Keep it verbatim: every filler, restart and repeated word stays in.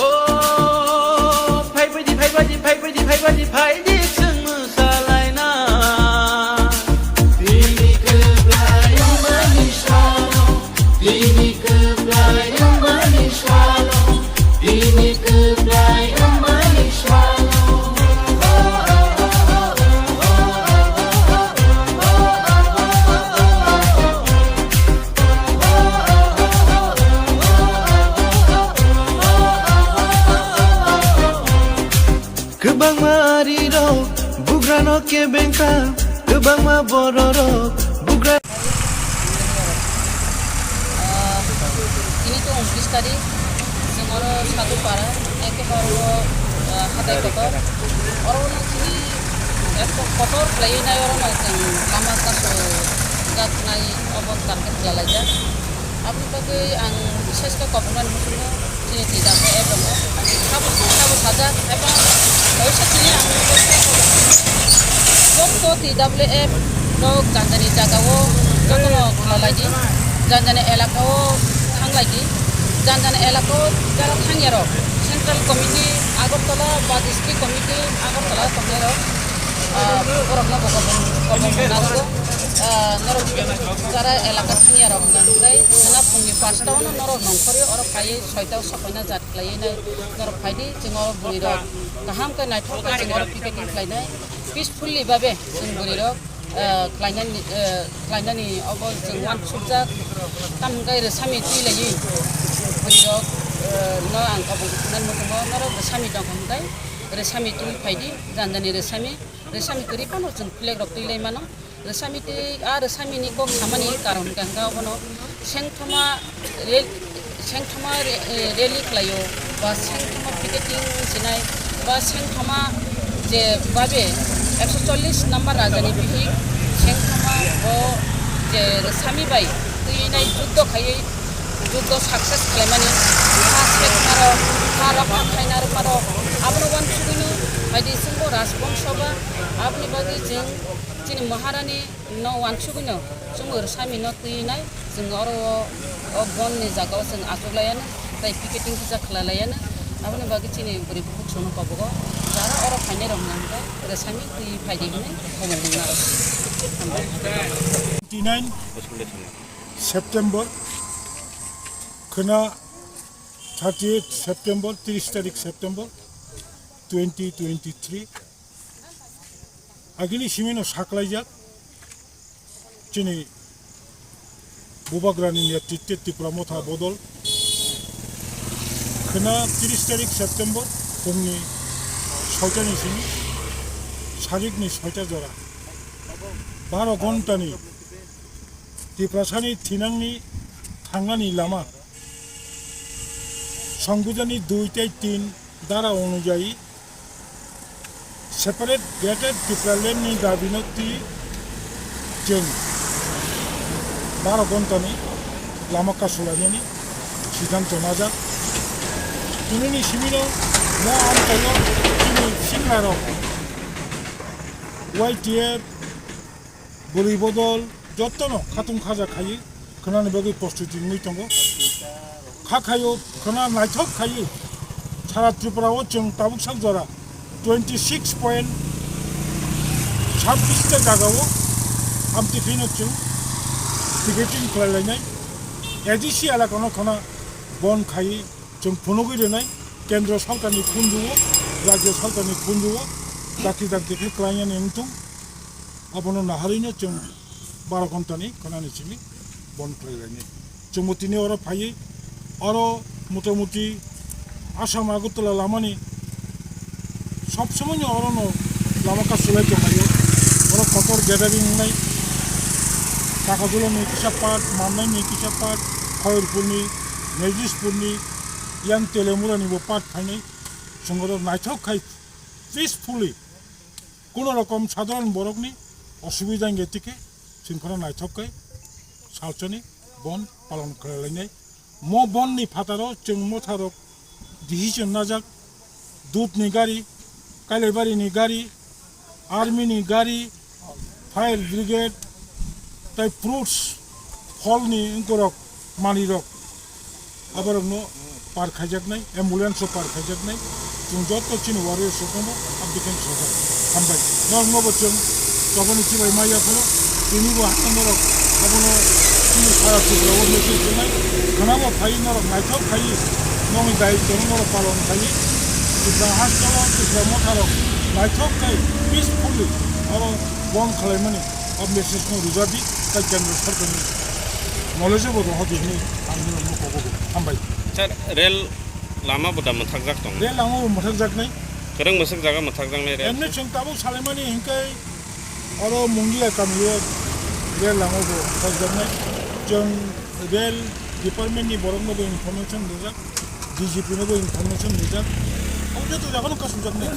O, phai baidi, phai baidi, phai baidi, phai baidi, phai di chwng mwsalaina. Bini kwplai wngmani salo, bini kwplai wngmani salo, bini kwplai wngmani salo. Kwbangma arirok bugrano kebengkha, kwbangma bororok bugra. Ah, tini to ungtris tarik, chwng oro Sadupara, ekebare o, ah, hatai kotor. Oro no chini ekto kotor khlaiwi nai, oro no chwng lama kasu jatnai obo target khlailaijak. Aboni bagwi ang bises khe koboknani muchungo chini T W F rokno sabo, sabo sajak, ebo kaisa chini ang joto T W F rok jani jani jagao jotono khlailaidi, jani jani elakao thanglaidi, jani jani elakao jara thangyarok Central Committee Agartala ba District Committee Agartala tongnairok, ah, borokno bo kobong, kobong nago. Ah, norok jara elaka thangyarok hwnkha hwnkhe khwna phungni paanch ta o no norok nongkhorwi oro phaiwi soi ta o sokoina jat khlaiwi nai norok phaidi, chwng oro bwrwirok kaham khe naithok khe chwng oro picketing khlainai, peacefully babe chwng bwrwirok, ah, khlainani, ah, khlainani obo chwng uansukjak, tamo hwnkhe rwsami twi laiwi bwrwirok, ah, no ang kobong nani muchungo norok rwsami tongkha hwnkhe rwsami twi phaidi, jani jani rwsami, rwsami kwrwi phano chwng flag rok twi lai mano. Rwsami twi, a rwsamini kok samani karon hwnkha hwnkhe obono sengthoma re-, sengthoma re-, eh, rally khlaio, ba sengthoma picketing sinai, ba sengthoma je babe ekso chollish number rajani bihik sengthoma bo je rwsami bai twinai juddo khaiwi juddo success khlaimani ha sekmarok, ha rokha khaina rwmarok abono uansugwino phaidi chwngbo Rajbongso ba aboni bagwi chwng chini Maharani no uansugwino chwng rwsami no twi nai, chwng oro o, o bon ni jaga o chwng achuk lai anw, tei picketing kisa khlai lai anw, aboni bagwi chini bwrwi bukhuk songno kobogo jara oro phainai rok hwnkha hwnkhe rwsami twi phaidi hwnwi khobor mwngnaro. Hambai. Twenty nine September khwna thirty eight September, tris tarik September twenty twenty three. Agini simino saklaijak chini Bubagrani netritwe Tipra Motha bodol khwna tris tarik September phungni soitani simi sarikni soita jora baro ghontani Tiprasani thinangni thangnani lama Songbijanni dui tei tin dara onujayi separate Greater Tipraland ni dabi no twi chwng baro ghonta ni lama kasulainani siddhanto najak. Tini ni simi no mo amchaio chini singra rok Y T F, bwrwi bodol, jotono khatung khaja khaiwi khwnani bagwi prostuti wngwi tongo. Kha khaio khwna naithok khaiwi sara Tripura o chwng tabuk sak jora twenty six point sabbish ta jaga o amtwi phino chwng ticketing khlai lainai. A D C elaka no khwna bon khaiwi chwng phunugwi rwnai kendro sarkar ni khunju o, rajya sarkar ni khunju o dakti dakti khe klainani wngthung. Abono naharwino chwng baro ghontani khwnani simi bon khlai lainai. Chwngbo tini oro phaiwi oro motamuti Assam Agartala lamani sob somoino orono lama kasulai tonglaio. Oro kotor gathering wngnai. Kakajulani kisa part, Mannaini kisa part, Khairpurni, Mejispurni, yang Telemurani bo part phainai. Chwng oro naithok khai peacefully kuno rokom sadharon borokni osubida wngya tike chwng phano naithok khai salsoni bon palon khlai lainai. Mo bonni phataro chwng motharok decision najak, dudni gari, Kailaibari ni gari, army ni gari, fire brigade, tai fruits, pholni wngkorok, manwirok, aborokno par khaijaknai, ambulance o par khaijaknai, chwng joto chini warriors rokno application sajak. Hambai. Norokno bo chwng chobani chibai maya phano, tini bo hakhe norok abono chini sara Tripura o message rwnai, khwnabo phai norok naithok phai, nongni daitwno norok palon khai, Tripura hasteo, Tripura motharok naithok khai peacefully oro bon khwlaimani o message no rwjabi, tai Kendra Sarkarni knowledge bo rohordi hinwi ang nini mukhugo. Hambai. Sir, rel lama bo da mwthakjak tong? Rel lama bo mwthakjaknai. Kwrwng bwswk jaga mwthakjaknai rel? Emni chwng tabuk salaimani hinkai oro Mungia kamio rel lama bo mwthakjaknai. Chwng rel department ni borokno bo information rijak, D G P no bo information rijak. Abo joto jaga no kasumjaknai.